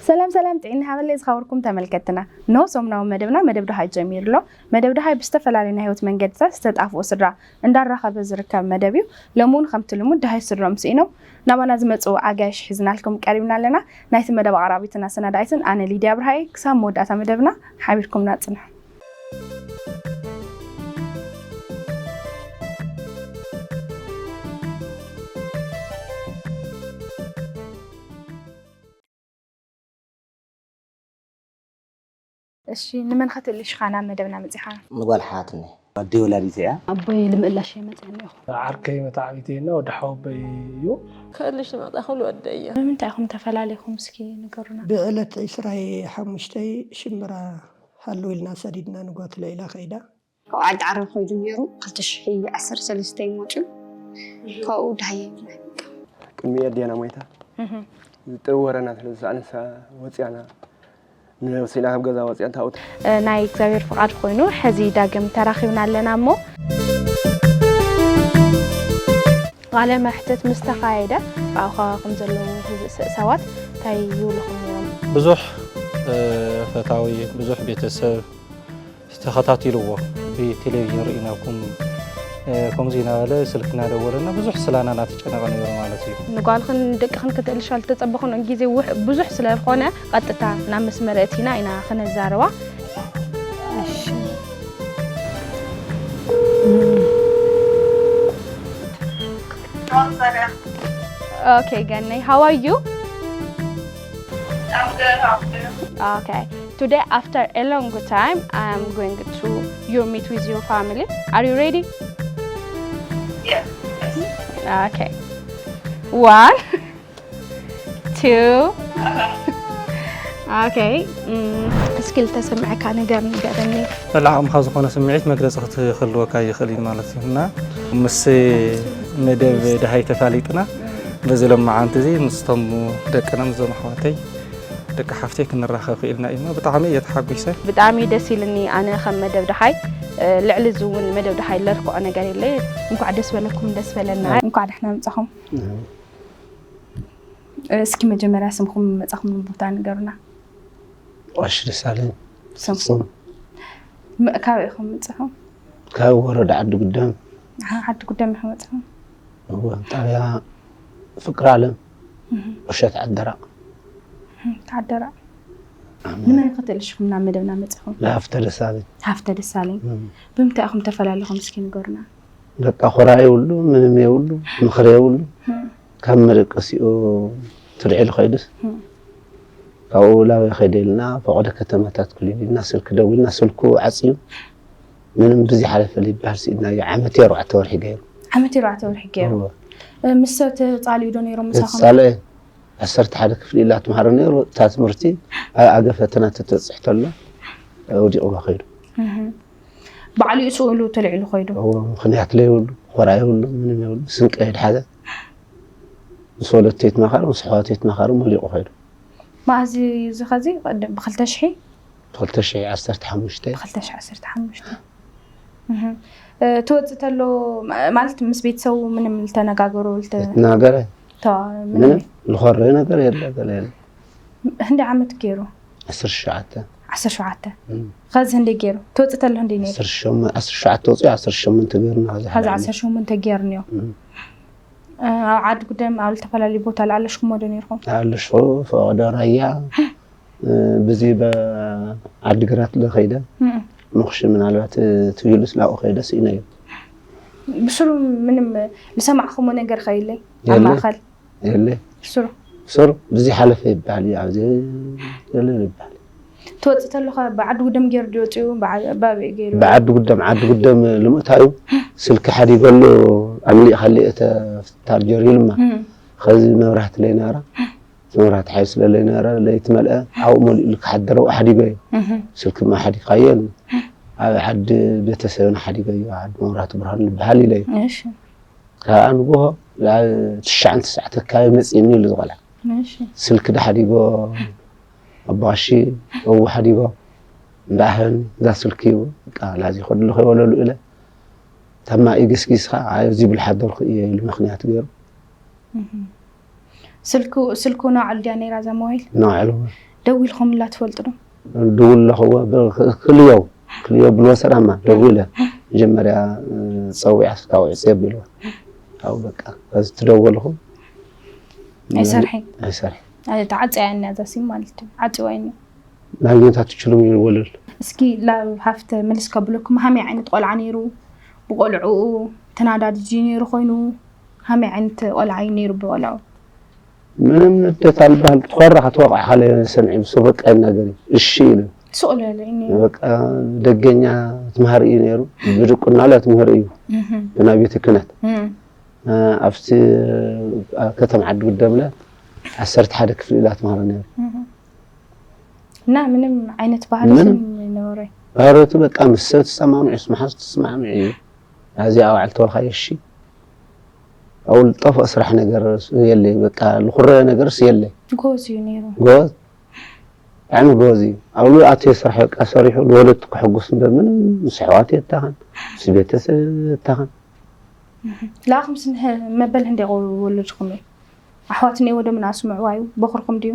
ሰላም ሰላም፣ ጥዕና ሃበለይ ዝኸበርኩም ተመልከትና፣ ኖ ሰሙናዊ መደብና መደብ ደሃይ ጀሚሩ ኣሎ። መደብ ደሃይ ብዝተፈላለዩ ናይ ህይወት መንገድታት ዝተጣፍኡ ስድራ እንዳራኸበ ዝርከብ መደብ እዩ። ሎሚ እውን ከምቲ ልሙድ ደሃይ ስድሮም ስኢኖም ናባና ዝመፅኡ ኣጋይሽ ሒዝናልኩም ቀሪብና ኣለና። ናይቲ መደብ ኣቕራቢትን ኣሰናዳኢትን ኣነ ሊድያ ብርሃይ። ክሳብ መወዳእታ መደብና ሓቢርኩምና ፅንሑ። እሺ፣ ንመን ከተእልሽ ኢኻ ናብ መደብና መጺኻ? ንጓል ሓትኒ። ኣደይ ወላዲት እያ። ኣቦይ ልምእላሽ እየ መጺአ እኒኦኹ። ዓርከይ መታዕቢተይና ወዲ ሓወቦይ እዩ። ከእልሽ ዝመጣ ኩሉ ወደይ እየ። ብምንታይ ኢኹም ተፈላለኹም እስኪ ንገሩና። ብዕለት ዕስራይ ሓሙሽተይ ሽምብራ ሃሉ ኢልና ሰዲድና ንጓት ለይላ ከይዳ። ካብኡ ዓዲ ዓረብ ከይዱ ነይሩ። ክልተ ሽሕ ዓሰርተ ሰለስተ እዩ መፂኡ። ካብኡ ደሃይ ይብላኝ። ቅድሚ ኣዴና ሞይታ ዝጥርወረና ስለ ዝሰኣነሳ ወፂኣና ንነብስና ካብ ገዛ ወፂኣን ታውት ናይ እግዚኣብሔር ፍቓድ ኮይኑ ሕዚ ዳግም ተራኺብና ኣለና እሞ ቃለ መሕትት ምስ ተኻየደ ብኣኻ ከም ዘለዉ ህዝእ ሰባት እንታይ ይብልኹም ነይሮም? ብዙሕ ፈታዊ ብዙሕ ቤተሰብ ተኸታቲልዎ ብቴሌቪዥን ርኢናኩም ከምዚ እናበለ ስልኪ እናደወለና ብዙሕ ስላና እናተጨነቐ ነይሩ ማለት እዩ። ንጓልኽን ደቅኽን ክትእልሻ ዝተጸበኽን ግዜ ብዙሕ ስለ ዝኾነ ቀጥታ ናብ መስመር እቲና ኢና ክነዛርባ። Okay, Ganni, how are you? I'm good, how are you? Okay. Today, after a long time, I am going to your meet with your family. Are you ready? Yes. Yes. Okay. One, two. Okay. Mm. እስኪ ልተሰምዐካ ነገር ንገረኒ። በላዕምኻ ዝኾነ ስምዒት መግለፂ ክትህልወካ ይኽእል እዩ ማለት እዩ እና ምስ መደብ ደሃይ ተፋሊጥና በዚ ሎማዓንቲ እዚ ምስቶም ደቅና ምስዞም ኣሕዋተይ ደቂ ሓፍተይ ክንራኸብ ክኢልና ኢና። ብጣዕሚ እየ ተሓጒሰ። ብጣዕሚ ደስ ኢልኒ። ኣነ ከም መደብ ደሃይ ልዕሊ እዚ እውን መደብ ደሃይ ለርክዖ ነገር የለ። እንኳዕ ደስ በለኩም ደስ በለና። እንኳዕ ደሕና ምጻኹም። እስኪ መጀመርያ ስምኹም መጻኹም ቦታ ንገሩና። ቀሺ ደሳለኝ ስምኩም። ካበይ ኢኹም መጺኹም? ካብ ወረዳ ዓዲ ጉደም። ዓዲ ጉደም ኢኹም መጺኹም? እወ፣ ጣብያ ፍቅሪ ኣለም። ቁሸት ዓደራቕ። ዓደራቕ። ንመን ክትእልሽኩም ናብ መደብና መጺኹም? ንሃፍተ ደሳለኝ። ሃፍተ ደሳለኝ። ብምንታይ ኢኹም ተፈላለኹም እስኪ ንገሩና። በቃ ኮራ የብሉ፣ ምንም የብሉ፣ ምኽሪ የብሉ። ካብ መደቀሲኡ ትልዒሉ ከይዱስ ካብኡ ላበይ ከይደ ኢልና ፈቐዶ ከተማታት ኩሉ ኢልና ስልኪ ደዊልና ስልኩ ዓፅዩ ምንም ብዝይ ሓለፈ ዝበሃል ስኢናዮ። ዓመት ኣርባዕተ ወርሒ ገይሩ። ዓመት ኣርባዕተ ወርሒ ገይሩ። ምስ ሰብ ተፃልዩ ዶ ነይሮም ምሳኹም? ተፃልአ። ዓሰርተ ሓደ ክፍሊ ኢላ ትምሃሮ ነይሩ። እታ ትምህርቲ ኣብ ኣገ ፈተና ተተፅሕ ተሎ ወዲቕዋ ከይዱ። ባዕሉ እዩ ስእሉ ተልዒሉ ከይዱ። እዎ፣ ምኽንያት ለይብሉ፣ ኮራ የብሉ፣ ምንም የብሉ፣ ስንቂ ኣይድሓዘ። ምስ ወለድተይ ትማኻር፣ ምስ ኣሕዋተይ ትማኻር ወዲቑ ከይዱ። መኣዝ እዩ እዚ ኸዚ? ብኽልተ ሽሒ? ብኽልተ ሽሒ ዓሰርተ ሓሙሽተ። ብኽልተ ሽሒ ዓሰርተ ሓሙሽተ። ትወፅእ ተሎ ማለት ምስ ቤተሰቡ ምንም ልተነጋገሩ ልተ- ልትናገረ ምንም ልኾረዩ ነገር የለ ገለ የለ። ህንዲ ዓመት ገይሩ? ዓሰርተ ሸውዓተ። ዓሰርተ ሸውዓተ። ኸዚ ህንዲ ገይሩ? ትወፅእ ተሎ ህንዲ ነይሩ? ዓሰርተ ሸውዓተ ወፂኡ ዓሰርተ ሸሞንተ ገይሩና። ኸዚ ዓሰርተ ሸሞንተ ገይሩ ነዮ። ኣብ ዓዲ ጉደም ኣብ ዝተፈላለዩ ቦታ ኣለሽኩሞ ዶ ነርኩም? ኣለሽኩ። ፈቐዶ ራያ ብዚ ዓዲግራት ዶ ከይደ ምኽሺ ምናልባት ትብሉስ ናብኡ ከይደ ስኢነ እዩ። ብስሩ ምንም ዝሰማዕኩሞ ነገር ከይለይ ኣብ ማእኸል የለ ብስሩ ብስሩ ብዚ ሓለፈ ይበሃል እዩ ኣብዚ የለን ይበሃል። ትወፅእ ተለኻ ብዓዲ ጉደም ገይሩ ድወፅኡ ባበይ ገይሩ? ብዓዲ ጉደም ዓዲ ጉደም ልምእታዩ ስልኪ ሓዲገሉ ኣምሊእካለይ እተ ታርጀር ኢሉማ ኸዚ መብራህቲ ለይናራ እቲ መብራህቲ ሓይል ስለለይነበረ ለይቲ መልአ ኣብኡ መሊኡ ክሓደረ ኣብኡ ሓዲጎ እዩ። ስልኪ ድማ ሓዲግካዮ ኢሉኒ። ኣብ ዓዲ ቤተሰብና ሓዲጎ እዩ ዓዲ መብራህቲ ብርሃኑ ዝበሃል ኢለዮ። ካብኣ ንግሆ ኣብ ትሽዓን ትስዓተ ኣካባቢ መፂእኒ ኢሉ ዝቆልዓ ስልኪ ዶ ሓዲጎ ኣቦ ቀሺ እወ ሓዲጎ እንዳህን እዛ ስልኪ እዩ በቃ ላዚ ከድሉ ከይበለሉ ኢለ ተማ ኢግስጊስ ከዓ ኣብዚ ብልሓት ደርኩ እየ ኢሉ ምክንያት ገይሩ። ስልኩ ስልኩ ናዕል ድያ ነይራ እዛ ሞባይል? ናዕሉ ደዊልኩምላ ትፈልጡ ዶ? ድውል ለኽዎ ክልዮ ክልዮ ብልወሰዳማ ደዊለ መጀመርያ ፀዊዓ ስካውዕ የብልዋ። ኣብ በቃ እዚ ትደወልኹ ኣይሰርሐን። ኣይሰርሐ ተዓፅያ እያ እዛ ሲም ማለት እዩ። ዓፅዋ እዩ። ማግኘት አትችሉም ይወለል። እስኪ ላብ ሃፍተ መልስ ከብለኩም ሃመይ ዓይነት ቆልዓ ነይሩ? ብቆልዕኡ ተናዳድጂ ነይሩ ኮይኑ ሃመይ ዓይነት ቆልዓ እዩ ነይሩ ብቆልዑ? ምንም ንደት አልባህል ትኾራ ክትወቕዕ ካለ ሰምዒ ብሱ በቃ ይናገር እሺ ኢሉ ስቕለለ እዩ ነይሩ። በቃ ደገኛ ትምህር እዩ ነይሩ። ብድቁና ለ ትምህር እዩ ብናይ ቤተ ክህነት ኣብቲ ከተማ ዓዲ ጉደምለ ዓሰርተ ሓደ ክፍሊ ኢላ ትምህር ነይሩ። እና ምንም ዓይነት ባህሪ ምንም። ስም ይነበረ ባህረቱ በቃ ምስ ሰብ ትሰማምዑ ምስ መሓዝ ትስማምዑ እዩ። ኣብዚ ኣባዕል ተወልካ የሺ ኣውል ጠፍኦ ስራሕ ነገር የለ በቃ ልኩረ ነገርስ የለ። ጎዝ እዩ ነይሩ። ጎዝ ብጣዕሚ ጎዝ እዩ። ኣብሉ ኣትዮ ስራሕ በቃ ሰሪሑ ንወለድቱ ክሕጉስ እምበር ምንም ምስ ኣሕዋት የታኸን ምስ ቤተሰብ የታኸን። ላኣኹም ስንህ መበል ህንደይ ወለድኩም እዩ? ኣሕዋት እኒአዎ ዶ ምንኣሱ ምዕዋዩ? በኹርኩም ድዩ?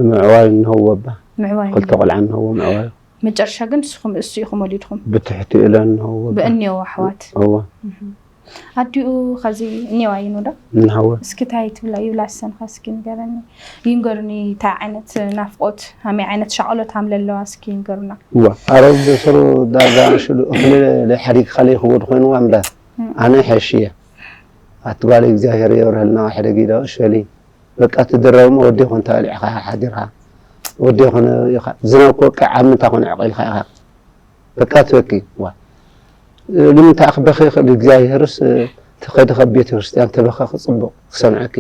ምዕዋዩ እንሀዎ ባ ምዕዋዩ ክልተ ቆልዓ እንሀዎ ምዕዋዩ መጨረሻ ግን ንስኹም እሱ ኢኹም ወሊድኩም? ብትሕቲ ኢለ እንሀዎ ባ ብእኒአዎ ኣሕዋት እዋ ኣዲኡ ከዚ እኒዋ ይኑ ዶ? እንሀዎ እስኪ ታይ ትብላ ይብላ ሰንኻ እስኪ ንገረኒ ይንገሩኒ እንታይ ዓይነት ናፍቆት ሃመይ ዓይነት ሻቕሎት ሃም ለለዋ እስኪ ይንገሩና። እዋ ኣረብ ዘሰሩ ዳርጋ ሽሉ እኽሊ ለይ ሓዲግ ካልይ ክወድ ኮይኑ ኣምዳ ኣነ ሕሽ እየ ኣትጓል እግዚኣብሔር የብርህልና ሕደግ ኢዳ እሸሊ በቃ ትድረብሞ ወዲ ይኹን ተበሊዕኻ ሓዲርካ ወዲ ይኹን ኢኻ ዝናብ ኮ ቀ ዓምንታ ኮነ ዕቂልካ ኢኻ በቃ ትበኪ ዋ ንምንታይ ክበኺ ይኽእል እግዚኣብሔርስ ተኸዲ ካብ ቤተ ክርስቲያን ተበኸኺ ፅቡቕ ክሰምዐኪ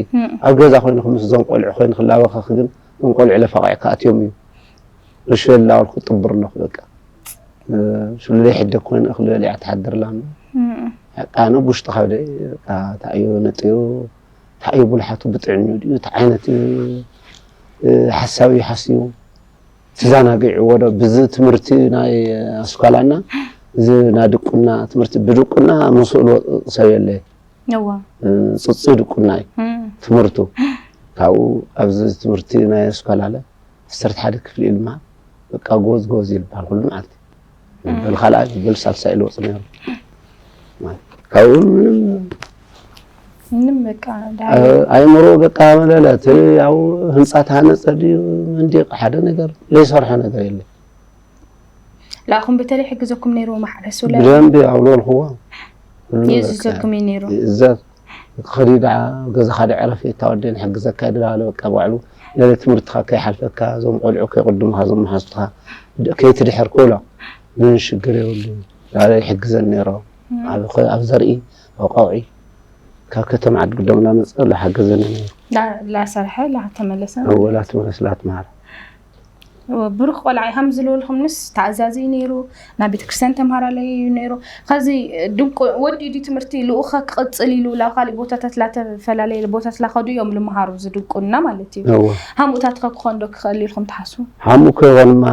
ኣብ ገዛ ኮይኑ ምስ እዞም ቆልዑ ኮይኑ ክላበኸኺ ግን እዞም ቆልዑ ለፋቂዕካ ኣትዮም እዩ ርሽበል ላበልኩ ጥብር ኣለኹ በቃ ሽሉ ለይ ሕደግ ኮይኑ እኽሊ በሊዓ ትሓድር ላም ኣነ ብውሽጢ ካብ ደይ ታእዩ ነጥዩ ታእዩ ብልሓቱ ብጥዕሚ ድዩ እንታይ ዓይነት እዩ ሓሳብ እዩ ሓስዩ ትዛናግዕዎ ዶ ብዚ ትምህርቲ ናይ ኣስኳላና እዚ ናይ ድቁና ትምህርቲ ብድቁና ምስእሉ ሰብ የለ እዋ ፅፁ ድቁና እዩ ትምህርቱ ካብኡ ኣብዚ ትምህርቲ ናይ ኣስኳላለ ዓሰርተ ሓደ ክፍሊ ኢልማ በቃ ጎዝ ጎዝ ይልበሃል ኩሉ መዓልቲ በል ካልኣይ በል ሳልሳይ ኢሉ ወፅ ነሩ ካብኡ ምንም ምንም በቃ ኣይምሮ በቃ መለለት ያው ህንፃ ተሃነፀ ድዩ መንዲቅ ሓደ ነገር ዘይሰርሖ ነገር የለ ላኹም በተለይ ሕግዘኩም ነይሩ ማሕረስ ወለ ብደንብ ኣብሎ ልኽዎ የዝዘኩም እዩ ነይሩ እዘ ከዲ ደዓ ገዛኻ ደዕረፍ እታ ወደ ንሕግዘካ ይድላለ በቃ ባዕሉ ለለ ትምህርትኻ ከይሓልፈካ እዞም ቆልዑ ከይቅድሙኻ እዞም መሓዝትኻ ከይትድሕር ክብሎ ምን ሽግር የብሉ ላለ ይሕግዘን ነይሮ ኣብ ዘርኢ ኣብ ቀውዒ ካብ ከተማ ዓዲ ጉደም እናመፀ ላሓገዘኒ ነይሩ ላሰርሐ ላተመለሰ ወላ ትመለስ ላትመሃር ብሩክ ቆልዓ ከም ዝልበልኩምንስ ተኣዛዚ እዩ ነይሩ ናብ ቤተክርስትያን ተምሃራለይ እዩ ነይሩ ከዚ ድንቁ ወዲ ዲ ትምህርቲ ልኡኸ ክቕፅል ኢሉ ላ ካሊእ ቦታታት ላተፈላለየ ቦታት ላኸዱ እዮም ልምሃሩ ዝድቁና ማለት እዩ እወ ሃምኡታት ከ ክኾን ዶ ክኽእል ኢልኩም ትሓስቡ ሃሙ ከይኾንማ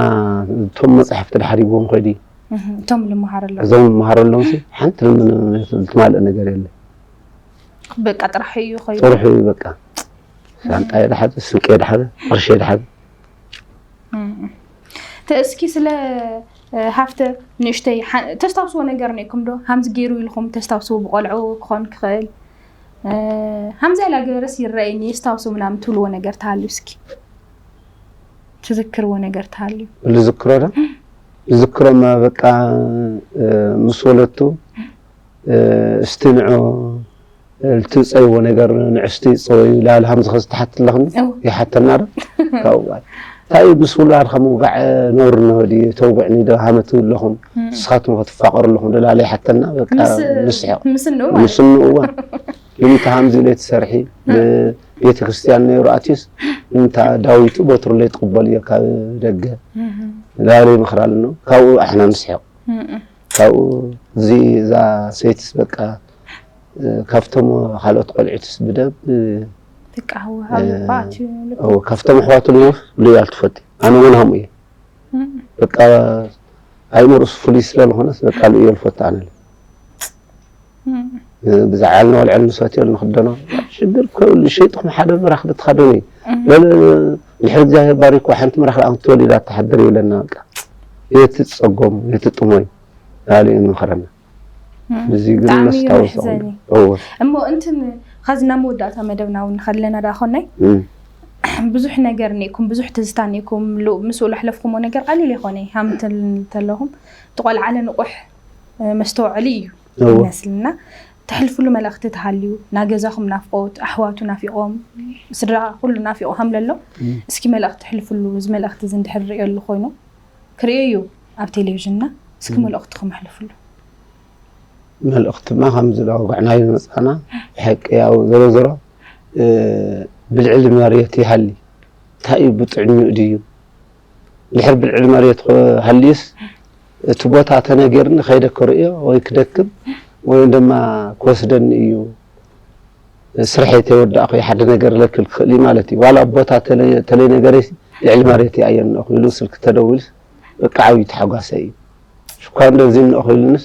እቶም መፅሓፍቲ ድሓዲግዎም ኮይዲ እቶም ልምሃር ኣለዉ እዞም መሃር ኣለዉ ሓንቲ ትማልእ ነገር የለ በቃ ጥራሕ እዩ ኮይኑ ጥርሑ እዩ በቃ ሻንጣ የድሓዘ ስንቂ የድሓዘ ቅርሺ የድሓዘ እስኪ ስለ ሃፍተ ንእሽተይ ተስታውስዎ ነገር ነይኩም ዶ ሃምዚ ገይሩ ኢልኩም ተስታውስዎ ብቆልዑ ክኾን ክኽእል ሃምዚ ያላ ገበረስ ይረአይኒ የስታውሱ ምናምን ትብልዎ ነገር ተሃልዩ እስኪ ትዝክርዎ ነገር ተሃልዩ ልዝክሮ ዶ ልዝክሮማ በቃ ምስ ወለቱ እስቲ ንዑ ልትፀይዎ ነገር ንዕስቲ ፀወዩ ላል ሃምዚ ከዚ ትሓት ኣለኽኒ ይሓተና ዶ ካብኡ እንታይ ምስ ውላድካ ምውጋዕ ነውሪ ነወዲ ተውግዕኒ ዶ ሃመት ኣለኹም ንስኻትኩም ክትፋቀሩ ኣለኹም ዶ ላለ ይሓተና በቃ ንስሕቕ ምስንኡ ምስንኡ እዋ ንምንታይ ሃምዚ ኢለ ትሰርሒ ቤተክርስትያን ነይሩ ኣትዩስ ንምንታ ዳዊቱ በትሩ ለይ ትቕበልዮ ካብ ደገ ላለ ይመኽራልና ካብኡ ኣሕና ንስሕቕ ካብኡ እዚ እዛ ሰይትስ በቃ ካብቶም ካልኦት ቆልዑትስ ብደብ ትቃወሃሉ ባትዩ ካብቶም ኣሕዋቱ ልዩፍ ልያል ትፈቲ ኣነ እውን ሃምኡ እየ በቃ ኣይምርስ ፍሉይ ስለ ዝኾነስ በቃ ልእዮ ልፈቱ ኣነ ብዛዕባ ልንበልዐሉ ንሰትዮ ንኽደኖ ሽግር እኮ የብሉ። ሸይጥኹም ሓደ መራኽቢ ትኸደኑ እዩ። ገለ ድሕሪ እግዚኣብሔር ባሪክዋ ሓንቲ መራኽቢ ኣም ትወሊዳ ትሓድር ይብለና። በቃ የትጸጎም የትጥሞይ ባሉ እዩ መኸረና። እዚ ግን ብጣዕሚ እዩ መስታወስ መሕዘኒ። እዎ። እሞ እንትን ኸዚ ናብ መወዳእታ መደብና እውን ከለና ዳ ኾናይ ብዙሕ ነገር እኒኩም ብዙሕ ትዝታ እኒኩም ምስኡ ለሕለፍኩሞ ነገር ቀሊል ይኾነ ሃምትል እንተለኹም ትቆልዓለ ንቑሕ መስተውዐሊ እዩ እዎ። ይመስልና። ተሕልፍሉ መልእኽቲ ተሃልዩ ናገዛኹም ናፍቆት ኣሕዋቱ ናፊቆም ስድራ ኩሉ ናፊቁ ሃምለሎ እስኪ መልእኽቲ ተሕልፍሉ እዚ መልእኽቲ እዚ እንድሕር ርእየሉ ኮይኑ ክርእዮ እዩ ኣብ ቴሌቪዥንና እስኪ መልእኽትኹም ኣሕልፍሉ። መልእኽትማ ከምዚ ዳወጋዕናዮ ዝመፃና ብሓቂ ያው ዞሮ ዞሮ ብልዕሊ መሬት ይሃሊ እንታይ እዩ ብጥዕሚኡ ድዩ ድሕር ብልዕሊ መሬት ሃልዩስ እቲ ቦታ ተነገርኒ ከይደ ክርእዮ ወይ ክደክም ወይ ድማ ክወስደኒ እዩ ስርሐይ ተወዳእኹ ሓደ ነገር ለክል ክኽእል እዩ ማለት እዩ ዋላ ቦታ ተለይ ነገር ልዕሊ መሬት ይኣየኒ ኢሉ ስልክ ተደውልስ በቃ ዓብዩ ተሓጓሰ እዩ ሽኳ እንደዚ እንኦ ክብልንስ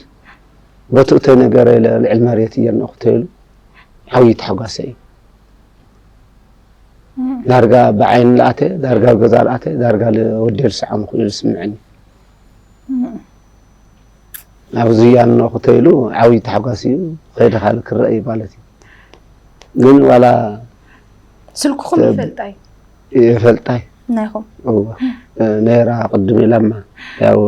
በትኡ ተነገረ ኢለ ልዕል መሬት እየ እንኦ ክተይሉ ዓብዪ ተሓጓሰ እዩ። ዳርጋ ብዓይኒ ልኣተ፣ ዳርጋ ኣብ ገዛ ልኣተ፣ ዳርጋ ወዲ ልስዓሙ ክኢሉ ዝስምዐኒ። ኣብዚ እያ እንኦ ክተይሉ ዓብዪ ተሓጓስ እዩ። ከይደ ካልእ ክረአ እዩ ማለት እዩ። ግን ዋላ ስልክኹም ይፈልጣ እዩ። ይፈልጣ እዩ። ናይኹም። እወ። ነይራ ቅድም ኢላማ ያው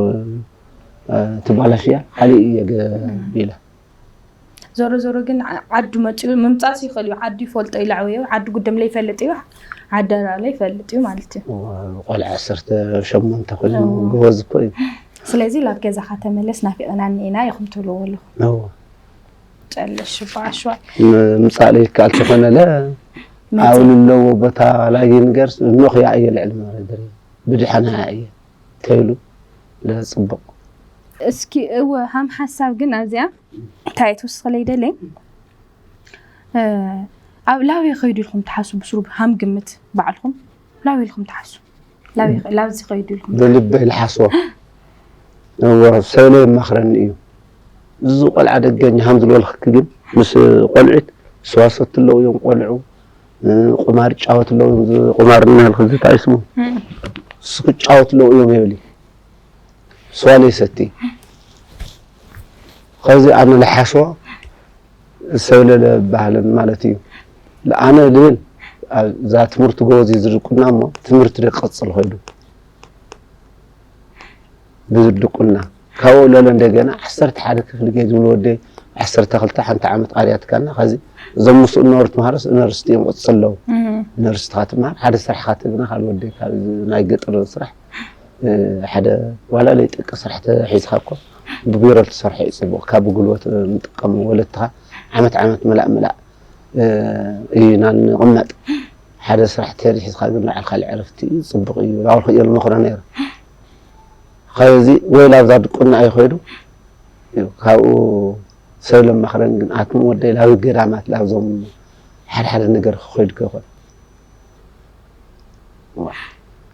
ትባላሽያ ካሊእ እየ ገቢላ። ዞሮ ዞሮ ግን ዓዱ መፂኡ ምምፃስ ይኽእል እዩ። ዓዱ ይፈልጦ እዩ ላዕወዮ ዓዱ ጉደም ለይፈልጥ እዩ ዓደራ ለይፈልጥ እዩ ማለት እዩ። ቆልዓ ዓሰርተ ሸሞንተ ኮይኑ ጎበዝ እኮ እዩ። ስለዚ ላብ ገዛኻ ተመለስ ናፊቕና እኒኤና ኢኹም ትብልዎ ኣለኹም። እወ። ጨለሽ ባሽዋ ምምፃእ ለይከኣል ተኾነለ ኣብሉ ኣለዎ ቦታ ላጊ ንገርስ እንኦ ክያ እየ ልዕሊ ማረደር ብድሓና እየ ተይሉ ለፅቡቕ። እስኪ እወ ሃም ሓሳብ ግን ኣብዚኣ እንታይ ትውስኸለይ ደለይ ኣብ ላበይ ከይዱ ኢልኩም ትሓስቡ ብስሩ ሃም ግምት ባዕልኩም ላበይ ኢልኩም ትሓስቡ ላበይ ላብዚ ከይዱ ኢልኩም ብልበይ ልሓስቦ እወ ሰለ የማኽረኒ እዩ እዚ ቆልዓ ደገኛ ሃም ዝበልኽኪ ግን ምስ ቆልዒት ስዋሰት ኣለዉ እዮም ቆልዑ ቁማር ይጫወት ኣለዉ እዮም ቁማር እናልክ ዝታይ ስሙ እሱ ክጫወት ኣለዉ እዮም የብሊ ስዋ ለይሰቲ ኸዚ ኣነ ልሓስቦ ሰብለለ ባህልን ማለት እዩ ኣነ ልብል እዛ ትምህርቲ ጎበዝ እዩ ዝድቁና እሞ ትምህርቲ ደቀፅል ኸይዱ ብዝድቁና ካብኡ ለለ እንደገና ዓሰርተ ሓደ ክፍሊ ገይ ዝብሉ ወደይ ዓሰርተ ክልተ ሓንቲ ዓመት ኣርያትካና ከዚ እዞም ምስኡ እነበሩ ትምሃሮስ ዩኒቨርሲቲ እዮም ቅፅል ኣለዉ ዩኒቨርሲቲ ካትምሃር ሓደ ስራሕ ካትግና ካልእ ወደይ ካብ ናይ ገጠር ስራሕ ሓደ ዋላ ለይጠቀ ስራሕ ተሒዝካ እኮ ብቢሮ ትሰርሖ እዩ ፅቡቅ ካብ ብጉልበት ንጥቀም ወለድትኻ ዓመት ዓመት ምላእ ምላእ እዩ ኢና ንቕመጥ ሓደ ስራሕ ተር ሒዝካ ግን ንባዕልካ ልዕረፍቲ እዩ ፅቡቅ እዩ ላበልኩ እየ ልመኽሮ ነይረ ኸዚ ወይ ላብዛ ድቁና እዩ ኸይዱ ካብኡ ሰብ ለማኽረን ግን ኣትም ወደይ ላብ ገዳማት ላብዞም ሓደ ሓደ ነገር ክኸይዱ ከይኾን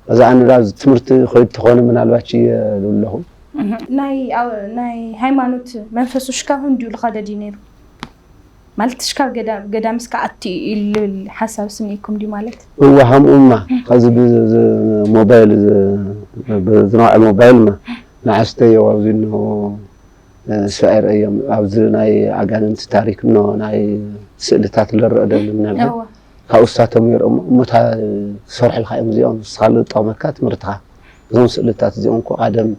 እዛ ኣነ ላብ ትምህርቲ ኸይዱ ተኾነ ምናልባች እየ ዝብለኹ ናይ ናይ ሃይማኖት መንፈሱ ሽካሁ እንዲዩ ልኸደድ እዩ ነይሩ ማለት ሽካብ ገዳምስ ከኣቲ ኢልብል ሓሳብ ስኒኩም ድዩ ማለት እወ ሃምኡማ ከዚ ሞባይል ዝነውዐ ሞባይል ማ ንዓስተዮ ኣብዚ እንሆ ስዕር እዮም ኣብዚ ናይ ኣጋንንቲ ታሪክ ኖ ናይ ስእልታት ለረአ ደብልና እወ ካብኡ እሳቶም ይርኦም እሞ እታ ዝሰርሑልካ እዮም እዚኦም ንስኻ ዝጠቕመካ ትምህርትኻ እዞም ስእልታት እዚኦም እኮ ቀደም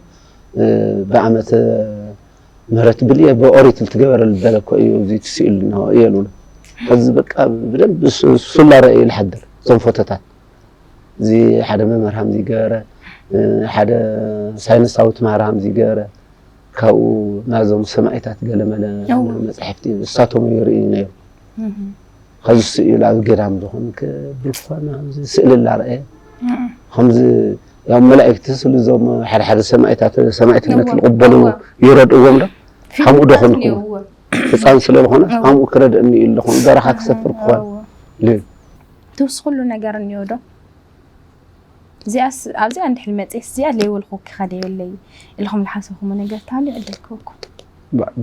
ብኣመተ ምህረት ብልየ ብኦሪት ልትገበረ ልበለ እኮ እዩ እዚ ትስኢሉ እነሆ እየ ልብሎ ሕዚ በቃ ብደንብ ሱላ ረእዩ ልሓድር እዞም ፎቶታት እዚ ሓደ መምህር ሃምዚ ገበረ ሓደ ሳይንሳዊ ትምሃር ሃምዚ ገበረ ካብኡ ናዞም ሰማዒታት ገለመለ መፅሕፍቲ እሳቶም የርእዩ ነይሩ። ኸዚ ስእሉ ኣብ ገዳም ዝኾን ብልኳና ስእሊ ላርአየ ከምዚ ያው መላእክቲ ስሉ እዞም ሓደ ሓደ ሰማዒታት ሰማዕትነት ዝቕበሉ ይረድእዎም ዶ? ከምኡ ዶ ኮንኩም? ህፃን ስለ ዝኾነ ከምኡ ክረድእኒ እዩ ኣለኹ በረኻ ክሰፍር ክኾን ትውስ ኩሉ ነገር እኒኦ ዶ? እዚኣስ ኣብዚኣ እንድሕር መፅኤስ እዚኣ ለይበልኩ ክኸደ የብለይ ኢልኩም ዝሓሰብኩሞ ነገር ተሃልዩ ዕድል ክህበኩም።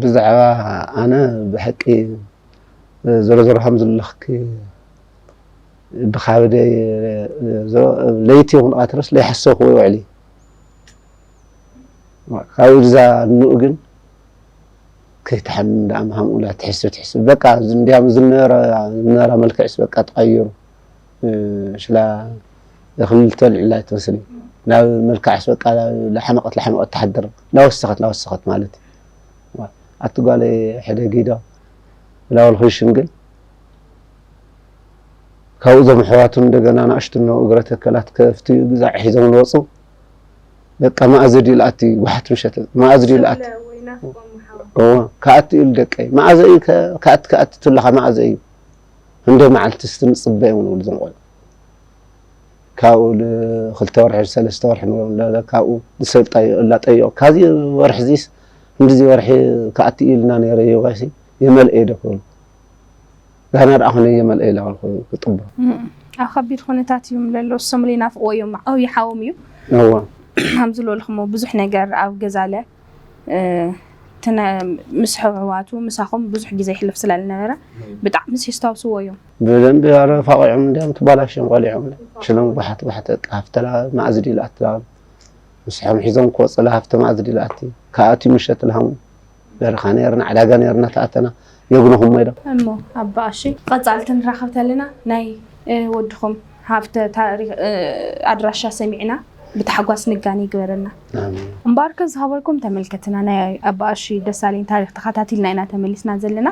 ብዛዕባ ኣነ ብሓቂ ዞሮ ዞሮ ከም ዘለኽኪ ብካብደይ ለይቲ ይኹን ቀትርስ ለይሓሰብኩ ይውዕል እዩ። ካብኡ እዛ ንኡ ግን ከይትሓምም ደኣ ምሃምኡ ኢላ ትሕስብ ትሕስብ በቃ እንዲያም ዝነበረ ዝነበራ መልክዕስ በቃ ተቐይሩ። ሽላ ክልተ ልዕላ ትመስል ናብ መልክዓስ በቃ ላሓመቐት ላሓመቐት ትሓድር ላወሰኸት ላወሰኸት ማለት እዩ። ኣቲ ጓለይ ሕደጊ ዶ ላበልኩ ይሽምግል ካብኡ እዞም ኣሕዋቱ እንደገና ንኣሽቱ እነሆ እግረ ተከላት ከፍትዩ ግዛዕ ሒዞም ዝወፁ በቃ መኣዘ ድዩ ልኣቲ ጓሓት ምሸት መኣዘ ድዩ ልኣቲ እዎ ክኣቲ ኢሉ ደቀይ መኣዘ እዩ ክኣቲ ክኣቲ ትለካ መኣዘ እዩ እንደ መዓልቲ ስቲ ንፅበ እዮም ንብሉ እዞም ቆልዑ ካብኡ ክልተ ወርሒ ሰለስተ ወርሒ ንብሎም ለለ ካብኡ ዝሰልጣ እላጠይቁ ካብዚ ወርሒ ዚስ እንድዚ ወርሒ ክኣቲ ኢልና ነይረ ይባሲ የመልአ ዶ ክብሉ ጋና ደኣ ኮነ የመልአ ኢላ ክጥብሮ ኣብ ከቢድ ኩነታት እዮም ለሎ እሶም ለይናፍቅዎ እዮም ዓብዪ ሓዎም እዩ እዋ ከም ዝለልኹሞ ብዙሕ ነገር ኣብ ገዛለ ምስ ሕዋቱ ምሳኹም ብዙሕ ግዜ ይሕልፍ ስለ ዝነበረ ብጣዕሚ የስታውስዎ እዮም ብደንብ ኧረ ፋቂዖም እንዲያም ትባላሽዮም ቆሊዖም ሽሎም ጓሓት ጓሓት በቃ ሃፍተላ መኣዝድ ኢሉ ኣትላ ምስሖም ሒዞም ክወፅላ ሃፍተ መኣዝድ ኢሉ ኣቲ ከኣትዩ ምሸት ልሃሙ በረኻ ነርና ዕዳጋ ነርና ተኣተና የግንኹሞ ኢሎም እሞ ኣባ ኣሺ ቀፃልቲ ንራኸብ ተለና ናይ ወድኹም ሃፍተ ታሪክ ኣድራሻ ሰሚዕና ብታሕጓስ ንጋኒ ይግበረና። እምበኣርከ ዝኸበርኩም ተመልከትና ናይ ኣባኣሺ ደሳለኝ ታሪክ ተኸታቲልና ኢና ተመሊስና ዘለና።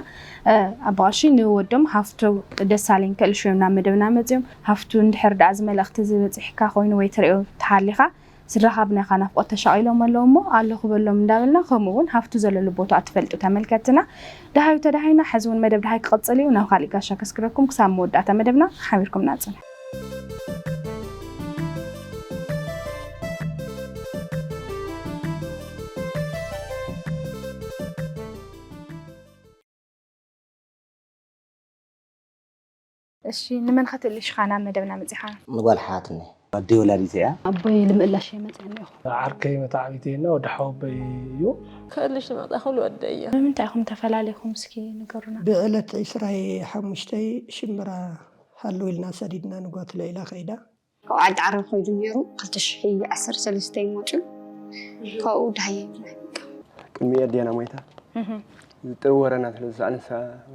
ኣባኣሺ ንወዶም ሃፍቱ ደሳለኝ ከእልሽዮም ናብ መደብና መፅዮም። ሃፍቱ እንድሕር ደኣ እዚ መልእኽቲ እዚ በፂሕካ ኮይኑ ወይ ትሪኦ ተሃሊኻ ስድራኻ ብናይኻ ናፍቆት ተሻቒሎም ኣለዉ እሞ ኣለኹ በሎም እንዳበልና ከምኡ እውን ሃፍቱ ዘለሉ ቦታ ትፈልጡ ተመልከትና ደሃዩ ተደሃይና ሕዚ እውን መደብ ደሃይ ክቕፅል እዩ ናብ ካሊእ ጋሻ ከስክረኩም ክሳብ መወዳእታ መደብና ሓቢርኩምና ፅንሑ። እሺ ንመን ከተልሽ ኻና መደብና መጺኻ? ንጓል ሓትኒ። ኣዲ ወላዲት እያ። ኣቦይ ልምእላሽ መጽያ እኒኹ። ዓርከይ መታዕቢተይና ወዲ ሓወቦይ እዩ። ከእልሽ ዝመጣ ኩሉ ወደየ። ብምንታይ ኢኹም ተፈላለኹም እስኪ ንገሩና። ብዕለት ዕስራይ ሓሙሽተይ ሽምብራ ሃሉ ኢልና ሰዲድና ንጓት ለይላ ከይዳ። ካብ ዓዲ ዓረብ ከይዱ ነይሩ ክልተ ሽሕ ዓሰርተ ሰለስተ እዩ መፅኡ ካብኡ ደሃየ ይብልና በቃ። ቅድሚ ኣዴና ሞይታ ዝጥሪ ወረና ስለ ዝሰኣነሳ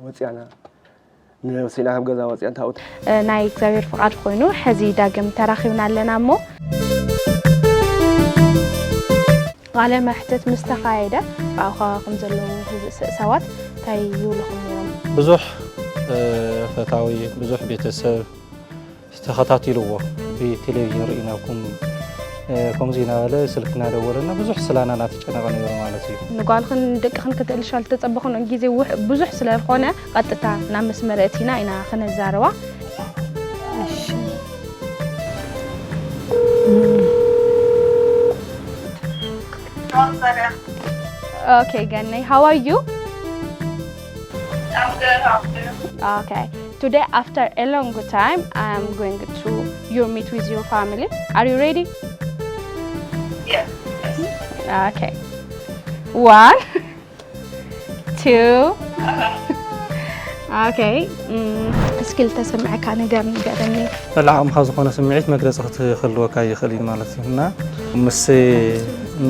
ወፅያና ንነብስና ካብ ገዛ ወፅያ እንታውት ናይ እግዚኣብሔር ፍቓድ ኮይኑ ሕዚ ዳግም ተራኺብና ኣለና እሞ ቃለ መሕትት ምስ ተኻየደ ብኣኻ ከም ዘለዉ ህዝእ ሰባት እንታይ ይብልኹም ነይሮም? ብዙሕ ፈታዊ ብዙሕ ቤተሰብ ተኸታቲልዎ ብቴሌቪዥን ርኢናኩም ከምዚ እናበለ ስልኪ እናደወለና ብዙሕ ስላና እናተጨነቐ ነይሩ ማለት እዩ። ንጓልኽን ደቅኽን ክትእልሻ ዝተጸበኽንኦ ግዜ ብዙሕ ስለ ዝኾነ ቀጥታ ናብ መስመር እቲና ኢና ክነዛርባ። Okay, Ganni, how are you? I'm good, I'm good. Okay. Today, after a long time, I'm going to your meet with your family. Are you ready? Yes. Yes. Okay. One, two. Okay. እስኪ ልተሰምዐካ ነገር ንገረኒ። በላዕቕምኻ ዝኾነ ስምዒት መግለፂ ክትህልወካ ይኽእል እዩ ማለት እዩ እና ምስ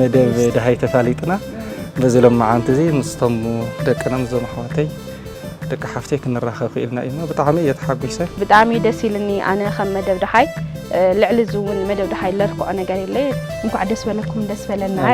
መደብ ደሃይ ተፋሊጥና በዚ ሎማዓንቲ እዚ ምስቶም ደቅና ምስዞም ኣሕዋተይ ደቂ ሓፍተይ ክንራኸብ ክኢልና ኢና። ብጣዕሚ እየ ተሓጒሰ። ብጣዕሚ ደስ ኢልኒ። ኣነ ከም መደብ ደሃይ ልዕሊ እዚ እውን መደብ ደሃይ ለርክዖ ነገር የለይ። እንኳዕ ደስ በለኩም ደስ በለና።